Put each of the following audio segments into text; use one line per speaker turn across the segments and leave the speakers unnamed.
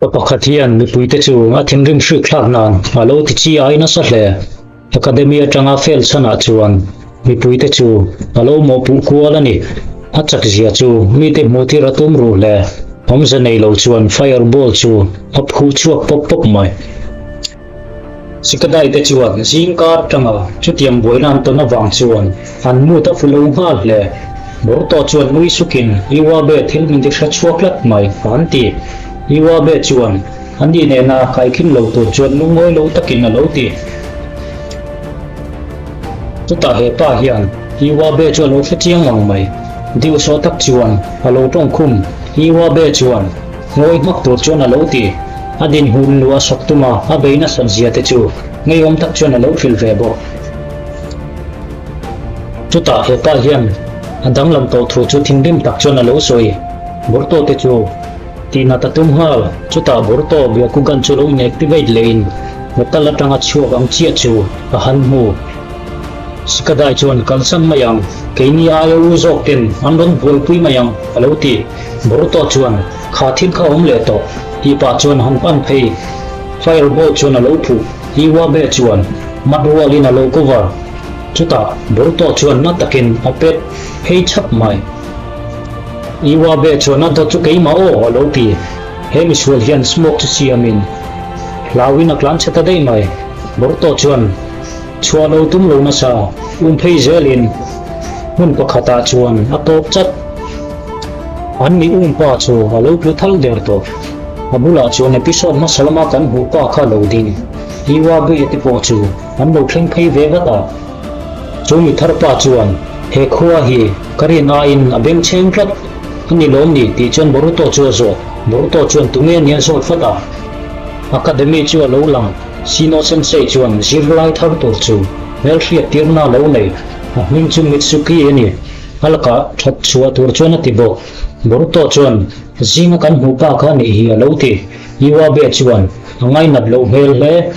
Pa pakhat hian mipuite chu a thinrim hrik thlak nan a lo ti chi ai nasa hle. Academy atanga fail chhanah chuan mipuite chu a lo mawhpuh kual a ni. A chak zia chu mite hmuh tir a tum ruh hle. Awmze nei lo chuan fireball chu a phuh chhuak pawp pawp mai. Sikadai te chuan zingkar atanga chutiang buaina an tawn avang chuan an mood a fu lo nghal hle. Boruto chuan nui sukin Iwabe thil min ti hre chhuak tlat mai an ti. Iwabe chuan a ni nena kaikhin lo tur chuan lungawi lo takin a lo ti. Chutah he pa hian Iwabe chu a lo hre chiang ngang mai. Diusaw tak chuan a lo tawngkhum. Iwabe chuan. Ngawi hmak tur chuan a lo ti. A dinhmun luah sawk tuma a bei nasat zia te chu ngeiawm tak chuan a lo hrilh ve bawk. Chutah he pa hian a danglam tawh thu chu thinrim tak chuan a lo sawi. Boruto te chu tihnat a tum nghal. Chutah Boruto Byakugan chu lo inactivate lehin metal atanga chhuak ang chiah chu a han hmu. Sikadai chuan kalsan mai ang, keini aia u zawk ten an rawn buaipui mai ang a lo ti. Boruto chuan, Kha thil kha awm leh tawh, tih pah chuan han pan phei. Fireball chuan a lo phuh, Iwabe chuan mat rualin a lo cover. Chutah Boruto chuan na takin a pet phei chhap mai. Iwabe chuan a dawt chu keimah aw a lo ti. He misual hian smoke chu siamin hlauin a tlan chhe ta daih mai. Boruto chuan chhuah lo tum lo nasa um phei zelin hmun pakhatah chuan a tawp chat. An mi um pa chu a lo tlu thal der tawh. A bulah chuan episode hmasa lama kan hmuh pa kha lo ding. Iwabe te pawh chu an lo thleng phei ve vat a. Chu mi thar pa chuan he khua hi ka rin aiin a bengchheng tlat a ni lawm ni tih chuan Boruto chu a zawt. Boruto chuan tunge nia zawt vat a. Academy chu a lo lang. Shino Sensei chuan zirlai thar tur chu hmelhriat tirna lo nei. A hming chu Mitsuki a ni. A lakah that chhuah tur chuan a ti bawk. Boruto chuan, Zinga kan hmuh pa kha nih hi a lo ti. Iwabe chuan a ngainat loh hmel hle.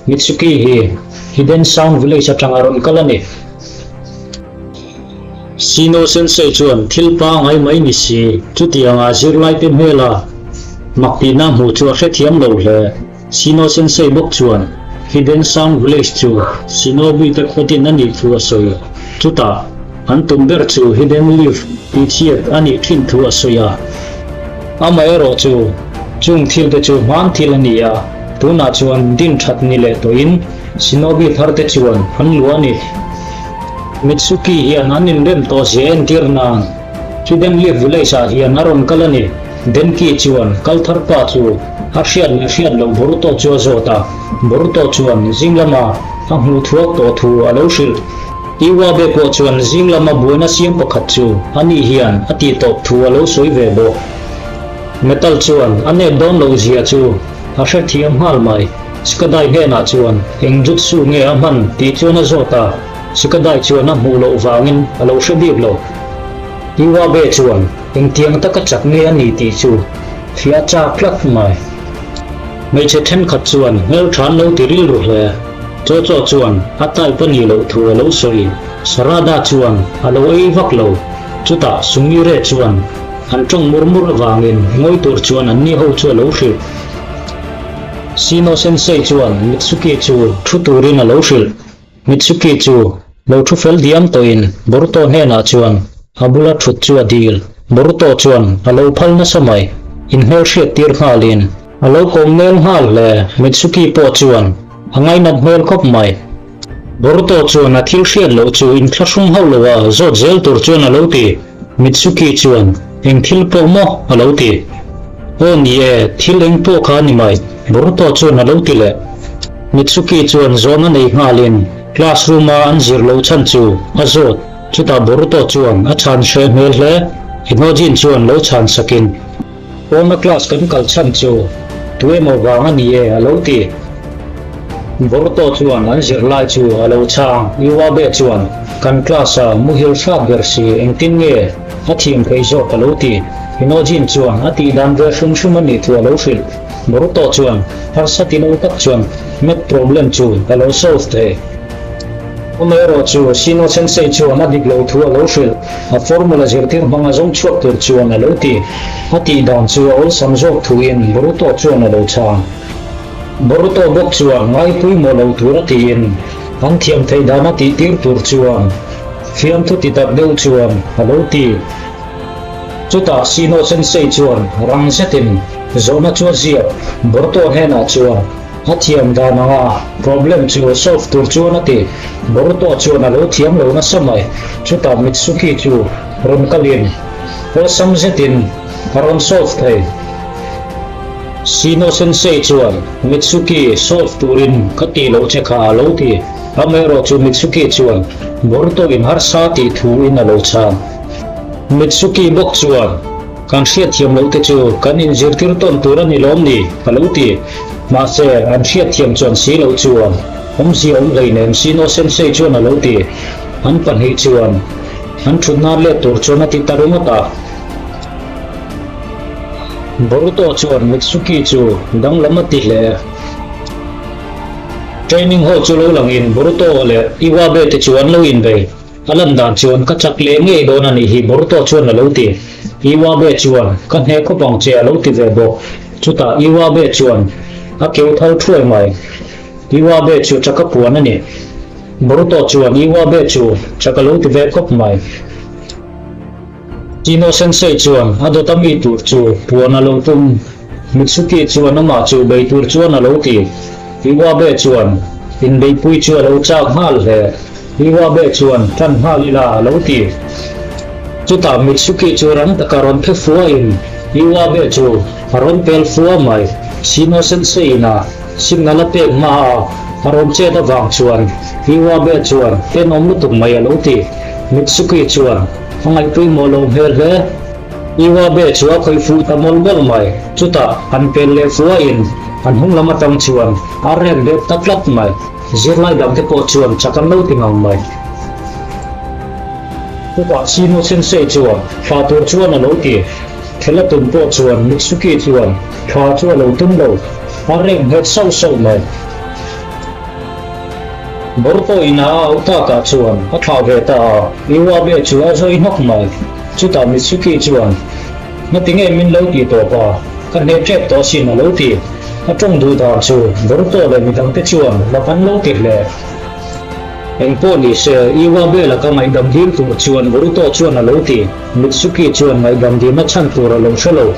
Mitsuki hi Hidden Sound Village atanga rawn kal a ni. Shino Sensei chuan thil pangai mai ni si, chutianga zirlaite hmela mak tihna hmuh chu a hrethiam lo hle. Shino Sensei bawk chuan Hidden Sound Village chu Shinobi te khawtin a nih thu a sawi. Chutah, an tum ber chu Hidden Leaf tihchhiat a nih thin thu a sawi a. Amaherawh chu, chung thil te chu hman thil a ni a, tunah chuan din that ni leh tawhin Shinobi thar te chuan an luah a ni. Mitsuki hian an inrem tawh zia entir nan Hidden Leaf Village ah hian a rawn kal a ni. Denki chuan kal thar pa chu a hriat leh hriat loh Boruto chu a zawt a, Boruto chuan zing lama a hmuh thuak tawh thu a lo hrilh. Iwabe pawh chuan zing lama buaina siam pakhat chu ani hian a tih tawp thu a lo sawi ve bawk. Metal chuan a nep dawn loh zia chu a hrethiam nghal mai. Shikadai hnenah chuan eng jutsu nge a hman tih chuan a zawt a, Shikadai chuan a hmuh loh vangin a lo hre bik lo. Iwabe chuan Engtiang taka chak nge a ni tih chu fiah chak tlat mai. Hmeichhe thenkhat chuan hmeltha an lo ti rilru hle. Chaw chaw chuan a type a nih loh thu a lo sawi. Sarada chuan a lo ei vak lo. Chutah Sumire chuan an tawng mur mur avangin ngawi tur chuan anni ho chu a lo hrilh. Shino Sensei chuan Mitsuki chu thu turin a lo hrilh. Mitsuki chu lo thu fel diam tawhin Boruto hnenah chuan a bula thut chu a dil. Boruto chuan a lo phal nasa mai, inhmelhriat tir nghalin a lo kawm nel nghal hle. Mitsuki pawh chuan a ngainat hmel khawp mai. Boruto chuan a thil hriat loh chu inthlahrung hauh lo a zawt zel tur chuan a lo ti. Mitsuki chuan eng thil pawh maw a lo ti. Aw ni e, thil eng pawh kha a ni mai, Boruto chuan a lo ti leh. Mitsuki chuan zawhna nei nghalin classroom a an zir loh chhan chu a zawt. Chutah Boruto chuan a chhan hreh hmel hle. Inojin chuan lo chhan sakin, Pawna class kan kal chhan chu tu emaw vang a ni e a lo ti. Boruto chuan an zirlai chu a lo chhang. Iwabe chuan kan class a muhil hrat ber si engtin nge a thiam theih zawk a lo ti. Inojin chuan a tih dan ve hrim hrim a nih thu a lo hrilh. Boruto chuan harsa ti lo tak chuan math problem chu a lo solve thei. Amaherawh chu Shino Sensei chuan a dik lo thu a lo hrilh, a formula zirtir hmanga zawng chhuak tur chuan a lo ti. A tih dan chu a awlsam zawk thuin Boruto chuan a lo chhang. Boruto bawk chuan ngaipawimawh lo tur a tiin an thiam theih dan a tih tir tur chuan fiamthu ti tak deuh chuan a lo ti. Chutah Shino Sensei chuan rang zetin zawhna chu a ziak, Boruto hnenah chuan a thiam dan anga problem chu solve tur chuan a ti. Boruto chuan a lo thiam lo nasa mai. Chutah Mitsuki chu rawn kalin awlsam zetin a rawn solve thei. Shino Sensei chuan Mitsuki solve turin ka tih loh che kha a lo ti. Amaherawh chu Mitsuki chuan Boruto in harsa tih thu in a lo chhang. Mitsuki bawk chuan Kan hriatthiam loh te chu kan inzirtir tawn tur a ni lawm ni? a lo ti. Mahse, an hriatthiam chuan si loh chuan awmzia awm hleinem Shino Sensei chuan a lo ti. An pahnih chuan an thutna let tur chuan a ti ta ringawt a. Boruto chuan Mitsuki chu danglam a ti hle. Training hall chu lo langin Boruto leh Iwabe te chu an lo inbei. A lan dan chuan ka chak leh ngei dawn a nih hi Boruto chuan a lo ti. Iwabe chuan ka hne khawp ang che a lo ti ve bawk. Chutah Iwabe chuan a keu thal thuai mai. Iwabe chu chaka puan a ni. Boruto chuan Iwabe chu chak a lo ti ve khawp mai. Chino Sensei chuan a dawt a mi tur chu puan a lo tum. Mitsuki chuan amah chu bei tur chuan a lo ti. Iwabe chuan inbeihpui chu a lo chak nghal hle. Iwabe chuan tan nghal ila a lo ti. Chutah Mitsuki chu rang taka rawn phe fuain Iwabe chu a rawn pel fua mai. Chino Sensei in a signal a pek hma a a rawn chet avang chuan Iwabe chuan tenawm lutuk mai a lo ti. Mitsuki chuan a ngaihpawimawh lo hmel hle. Iwabe chu a khawih fuh ta mawlh mawlh mai. Chutah an pel leh fuain an hnung lam atang chuan a rek deuh ta tlat mai. Zirlai dangte pawh chuan chak an lo ti ngang mai. Chutah Shino Sensei chuan thla tur chuan a lo ti. Thela tum pawh chuan Mitsuki chuan thla chu a lo tum lo. A rek nghet sauh sauh mai. Boruto ina a auh takah chuan a thlah ve ta a, Iwabe chu a zawi hnawk mai. Chutah Mitsuki chuan, Ngatinge min lo tih tawp a, ka hne tep tawh asin a lo ti. A tawng duh dan chu Boruto leh midangte chuan mak an lo ti hle. Engpawh ni se, Iwabe laka ngaihdam dil tur chuan Boruto chuan a lo ti. Mitsuki chuan ngaihdam dilna chhan tur a lo hre lo.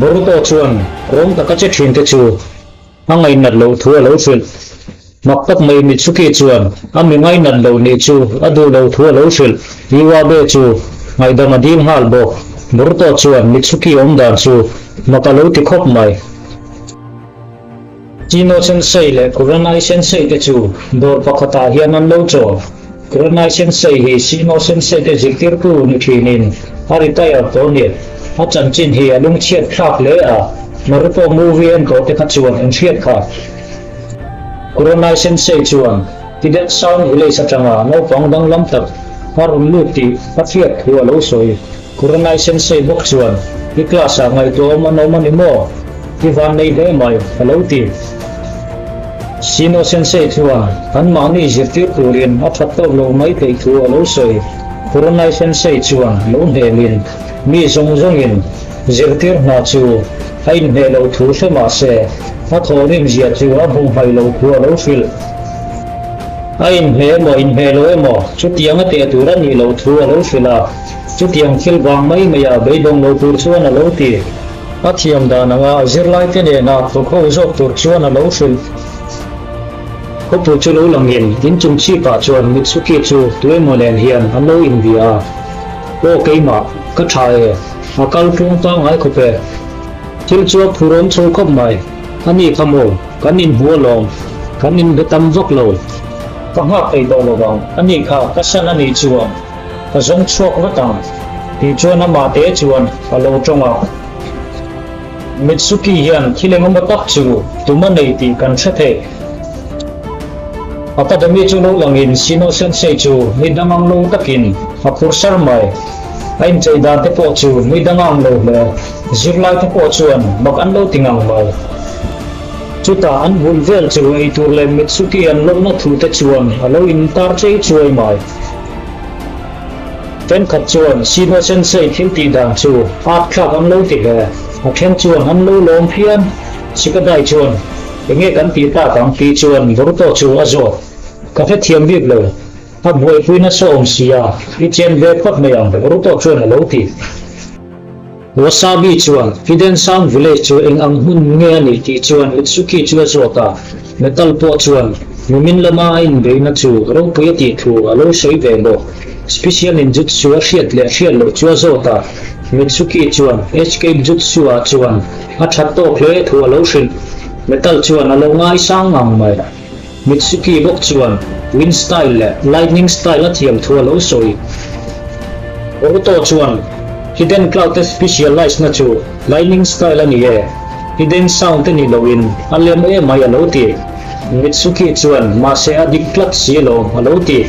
Boruto chuan rawng taka che thinte chu A ngaihnat loh thu a lo hrilh. Mak tak mai Mitsuki chuan a mi ngaihnat loh nih chu a duh loh thu a lo hrilh. Iwabe chu ngaihdam a dil nghal bawk. Boruto chuan Mitsuki awm dan chu mak a lo ti khawp mai. Chino Sensei leh Kurenai Sensei te chu dawr pakhatah hian an lo chawl. Kurenai Sensei hi Shino Sensei te zirtirtu ni thinin a retire tawh ni. A chanchin hi a lungchhiat thlak hle a, Naruto movie en tawh te kha chuan an hriat kha. Kurenai Sensei chuan Hidden Sound Village atanga naupang danglam tak a rawn lut tih a hriat thu a lo sawi. Kurenai Sensei bawk chuan, I class ah ngaihtuahawm an awm a ni maw? I van nei hle mai, a lo ti. Shino Sensei chuan anmahni zirtir turin a that tawk lo mai theih thu a lo sawi. Kurenai Sensei chuan lo hnelin mi zawng zawngin zirtir hna chu a inhmeh loh thu hre mah se, a thawhrim zia chu a hmuh hmaih loh thu a lo hrilh. A inhmeh emaw inhmeh lo emaw chutiang a teh tur a nih loh thu a lo hrilh a. Chutiang thil vang mai maia beidawng lo tur chuan a lo ti. A thiam dan anga zirlaite nena thawk ho zawk tur chuan a lo hrilh. Khawpui chu lo langin inchung chhipah chuan Mitsuki chu tuemaw nen hian an lo inbia a. Aw keimah, ka tha e, a kal tluang pangngai khawp e. Thil chu a phurawm chho khawp mai. A ni kha maw, kan inhmu alawm, kan inbe tam vak lo. Ka nghak thei tawh lo vang, a ni kha ka san a nih chuan. Ka zawng chhuak vat ang tih chuan amah te chuan a lo tawng a. Mitsuki hian thil engemaw tak chu tum a nei tih kan hre thei. Academy chu lo langin Shino Sensei chu mi dang ang lo takin a phur sar mai. A inchei dan te pawh chu mi dang ang lo hle. Zirlai te pawh chuan mak an lo ti ngang mai. Chutah an bul vel chu eitur leh Mitsuki an lawmna thu te chuan a lo intar chei chuai mai. Thenkhat chuan Shino Sensei thil tih dan chu at thlak an lo ti hle. A then chuan an lo lawm phian. Shikadai chuan, Enge kan tih tak ang? tih chuan Boruto chu a zawt. Ka hrethiam bik lo. A buaipui nasa awm si a, i chen ve phawt mai ang, Boruto chuan a lo ti. Wasabi chuan Hidden Sound Village chu eng ang hmun nge a nih tih chuan Mitsuki chu a zawt a, Metal pawh chuan nimin lama a inbeihna chu ropui a tih thu a lo sawi ve bawk. Special Ninjutsu a hriat leh hriat loh chu a zawt a, Mitsuki chuan Escape Jutsu ah chuan a that tawk hle thu a lo hrilh. Metal chuan a lo ngaisang ngang mai. Mitsuki bawk chuan Wind Style leh Lightning Style a thiam thu a lo sawi. Boruto chuan Hidden Cloud te specialize na chu Lightning Style a ni e, Hidden Sound te ni loin a lem emai a lo ti. Mitsuki chuan mahse a dik tlat si lo a lo ti.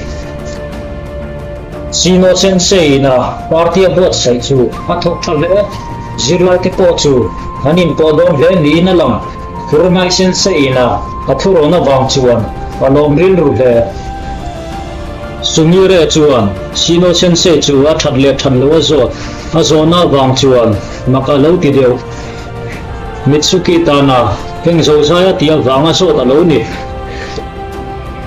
Shino Sensei in a party a buatsaih chu a thawk tha hle. Zirlai te pawh chu an inpawh dawn hle niin a lang. Kurenai Sensei in a a thurawn avang chuan a lawm rilru hle. Sumire chuan Shino Sensei chu a that leh that loh a zawt a zawhna avang chuan mak a lo ti deuh. Mitsuki tana heng zozai a tih avang a zawt a lo ni.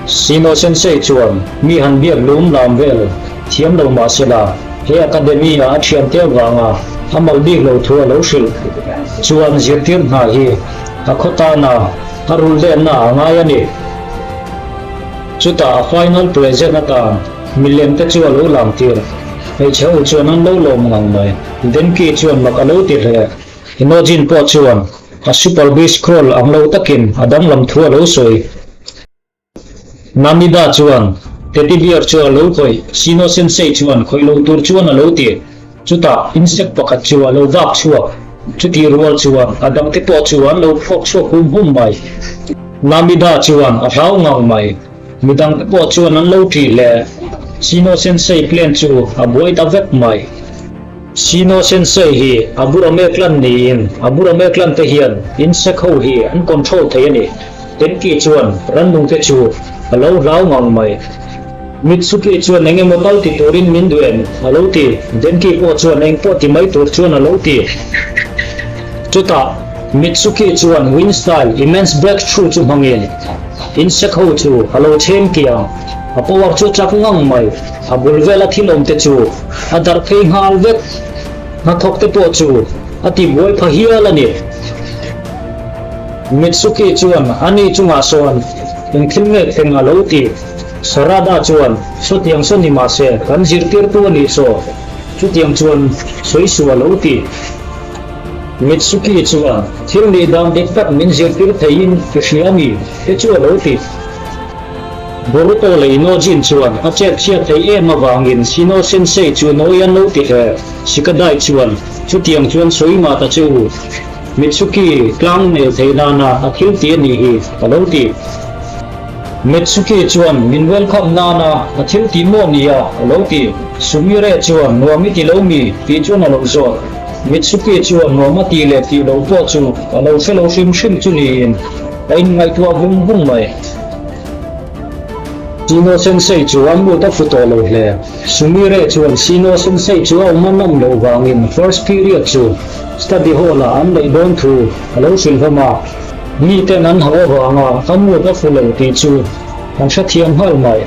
Shino Sensei chuan mi han biak lum lam vel thiam lo mah sela he academy a a thiante avanga a mal bik lo thu a lo hrilh chuan zirtir hna hi a khaw tana a rulh lenna a ngai a ni. Chutah a final present atan milem te chu a lo lang tir. Hmeichhe ho chuan an lo lawm ngang mai. Denki chuan mak a lo ti hle. Inojin pawh chuan a super beast scroll ang lo takin a danglam thu a lo sawi. Namida chuan Teddy bear chu a lo khawih, Shino Sensei chuan khawih lo tur chuan a lo ti. Chutah insect pakhat chu a lo vak chhuak, chutih rual chuan a dangte pawh chu an lo phawk chhuak hum hum mai. Namida chuan a hlau ngang mai, midangte pawh chuan an lo ṭih hle. Shino Sensei plan chu a buai ta vek mai. Shino Sensei hi Aburame clan niin Aburame clan te hian insect ho hi an control thei a ni. Tenki chuan rannung te chu a lo hlau ngang mai. Mitsuki chuan eng emaw tal ti turin min duh em? a lo ti. Denki pawh chuan eng pawh ti mai tur chuan a lo ti. Chutah Mitsuki chuan Wind Style Immense Breakthrough chu hmangin insect ho chu a lo chhem kiang. A power chu a chak ngang mai. A bul vela thil awm te chu a darh phei nghal vek. Hnathawk te pawh chu a ti buai pha hial a ni. Mitsuki chuan ani chungah sawn eng thil nge thleng a lo ti. Sarada chuan, Sawtiang saw ni mah se, kan zirtirtu a nih saw. Chutiang chuan sawi suh a lo ti. Mitsuki chuan, Thil nih dan dik tak min zirtir theiin i hria mi? te chu a lo ti. Boruto leh Inojin chuan a chet chhiat theih em avangin Shino Sensei chu nawi an lo ti hle. Shikadai chuan, Chutiang chuan sawi mah ta che u. Mitsuki tlang nel theih nana a thil ti a nih hi, a lo ti. Mitsuki chuan min welcome nana a thil tih maw nia a lo ti. Sumire chuan nuam i ti lo mi? tih chuan a lo zawt. Mitsuki chuan nuam a tih leh tih lo pawh chu a lo hre lo hrim hrim chu niin a inngaihtuah vung vung mai. Shino Sensei chu a mood a fu tawh lo hle. Sumire chuan Shino Sensei chu a awm a nawm loh vangin first period chu study hall ah an neih dawn thu a lo hrilh hlawm a. Miten an hauh avanga a mood a fu lo tih chu an hrethiam nghal mai.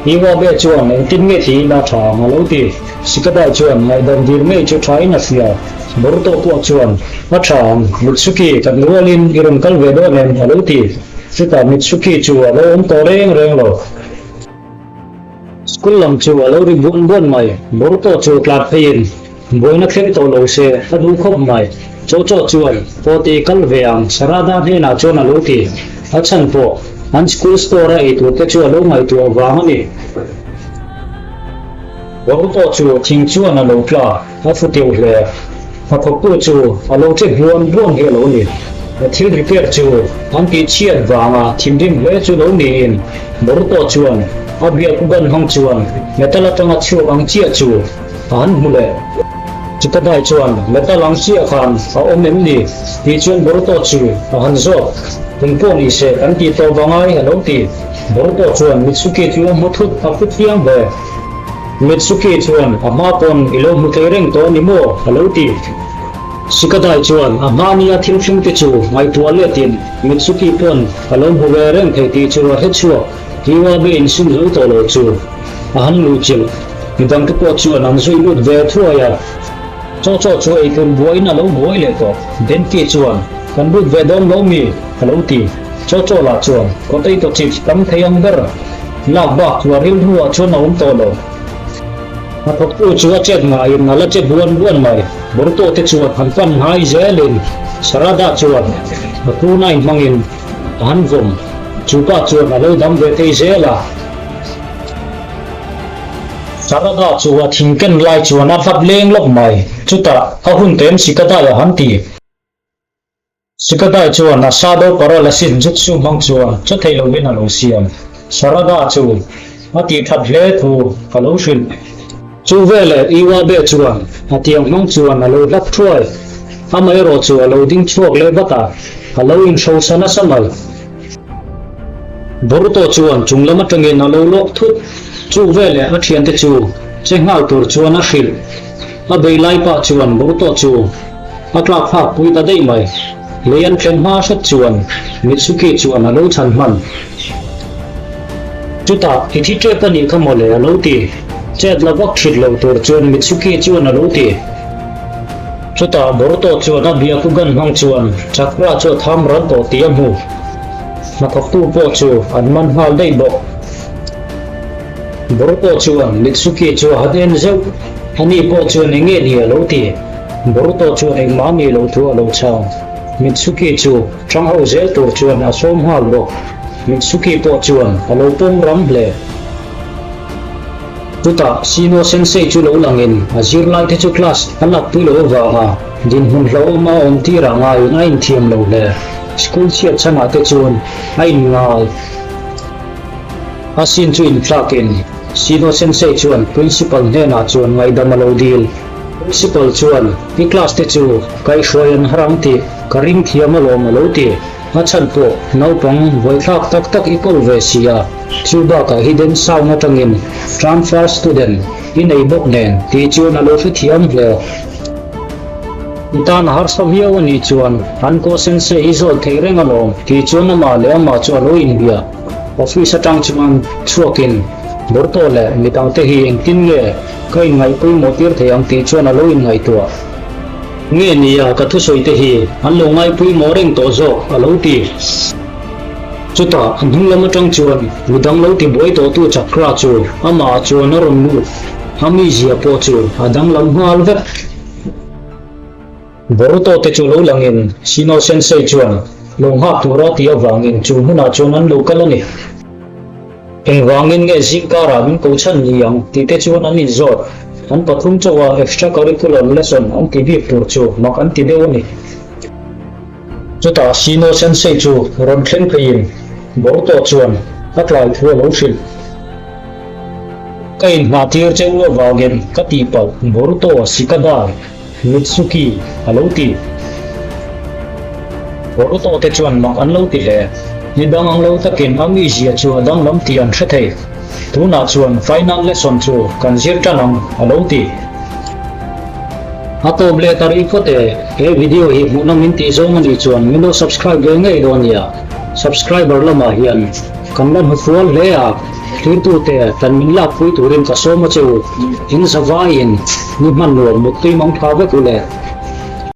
Iwabe chuan engtin nge tiin a tha ang a lo ti. Shikadai chuan ngaihdam dil ngei chu thain a hria. Boruto pawh chuan a tha ang, Mitsuki kan rualin i rawn kal ve dawn em a lo ti. Chutah Mitsuki chu a lo awm tawh reng reng lo. School lam chu a lo ri buan buan mai. Boruto chu tlan pheiin buaina thleng tawh lo se a duh khawp mai. Chocho chuan pawh ti kal ve ang Sarada hnenah chuan a lo ti. A chhan pawh an school store a eitur te chu a lo ngaihtuah vang a ni. Boruto chu thing chuan a lo tla a fu teuh hle. Hnathawktu chu a lo che buan buan hi a lo ni. Thil repair chu an tih chhiat vanga thinrim hle chu lo niin Boruto chuan a biak gun hmang chuan metal atanga chhuak ang chiah chu a han hmu leh. Chikadai chuan, Metal ang chiah khan a awm em ni? tih chuan Boruto chu a han zawt. Eng pawh ni se kan tih tawp a ngai a lo ti. Boruto chuan Mitsuki chu a hmu thut a phu chiang hle. Mitsuki chuan a hma pawn i lo hmu thei reng tawh a ni maw? a lo ti. Shikadai chuan a hma nia thil hring te chu ngaihtuah letin Mitsuki pawn a lo hmu ve reng thei tih chu a hre chhuak. Iwabe insum zo tawh lo chu a han luh chilh. Midangte pawh chuan an zui lut ve thuai a. Chaw chaw chu eitur buaiin a lo buai leh tawh. Denki chuan, Kan lut ve dawn lo mi? a lo ti. Chaw chaw lah chuan, Potato chips tam thei ang ber. Lak bak chu a rilru ah chuan a awm tawh lo. Hnathawktu chu a chet ngaiin a la che buan buan mai. Boruto te chuan han pan hnai zelin Sarada chuan a tuna inhmangin a han vawm. Chu pa chuan a lo dam ve thei zel a. Sarada chu a thing ken lai chuan a hlap leng lawk mai. Chutah a hun tem Sikadai a han ti. Sikadai chuan a Shadow Paralysis Jutsu hmang chuan chaw thei lovin a lo siam. Sarada chu a tih that hle thu ka lo hrilh. Chu veleh Iwabe chuan a tiang hmang chuan a lo hlap thuai. Amaherawh chu a lo ding chhuak leh vat a, a lo inhrosa nasa mai. Boruto chuan chung lam atangin a lo lawk thut. Chu veleh a thiante chu che nghal tur chuan a hrilh. A bei lai pah chuan Boruto chu a tlak thlak pui ta daih mai. Lei an thlen hma hret chuan Mitsuki chuan a lo chhan hman. Chutah i thi tep a nih kha mawle a lo ti. Chet la vak thit lo tur chuan Mitsuki chuan a lo ti. Chutah Boruto chuan a Byakugan hmang chuan chakra chu a tham ral tawh tih a hmu. Hnathawktu pawh chu an man nghal daih bawk. Boruto chuan Mitsuki chu a han en zeuh. Ani pawh chuan eng nge ni a lo ti. Boruto chuan engmah a nih loh thu a lo chhang. Mitsuki chu ṭang ho zel tur chuan a sawm nghal bawk. Mitsuki pawh chuan a lo pawm ram hle. Chutah Shino Sensei chu lo langin a zirlai te chu class a lakpui loh avanga dinhmun hlauhawm a awm tirah ngaiin a inthiam lo hle. School chhiat chhanah te chuan a inngai. A sin chu inthlakin Shino Sensei chuan Principal hnenah chuan ngaihdam a lo dil. Principal chuan, I class te chu kaihhruai an har ang tih ka ring thiam alawm a lo ti. A chhan pawh naupang vawithlak tak tak i kawl ve si a, chu bakah hidden sound atangin transfer student i nei bawk nen tih chuan a lo hrethiam hle. I tan a harsa viau a nih chuan an ko sensei i zawt thei reng alawm tih chuan amah leh amah chu a lo inbia. Office atang chuan chhuakin Boruto leh midangte hi engtin nge Ka inngaih pawimawh tir thei ang tih chuan a lo inngaihtuah. Nge nia ka thusawi te hi an lo ngai pawimawh reng tawh zawk a lo ti. Chutah a hnung lam atang chuan midang lo ti buai tawh tu chakra chu amah ah chuan a rawn lut. A mizia pawh chu a danglam nghal vek. Boruto te chu lo langin Shino Sensei chuan lo nghak tura tih avangin chu hmunah chuan an lo kal a ni. Engvangin nge zing karah min ko chhan ni ang tih te chuan an inzawt. An pathum chauha extracurricular lesson an ti bik tur chu mak an ti deuh a ni. Chutah Shino Sensei chu rawn thleng pheiin Boruto chuan a tlai thu a lo hrilh. Ka inhmah tir che u avangin ka tihpalh Boruto Shikadai. Mitsuki a lo ti. Boruto te chuan mak an lo ti hle. Ni dang ang lo takin a mizia chu a danglam tih an hre thei. Tunah chuan final lesson chu kan zir tan ang a lo ti. A tawp leh ta rih phawt e. He video hi hmuhnawm in tih zawng a nih chuan min lo subscribe ve ngei dawn nia. Subscriber lamah hian kan la hnu fual hle a. Thirtute tan min lakpui turin ka sawm a che u. In zavaiin ni hman nuam muttui mang tha vek u le.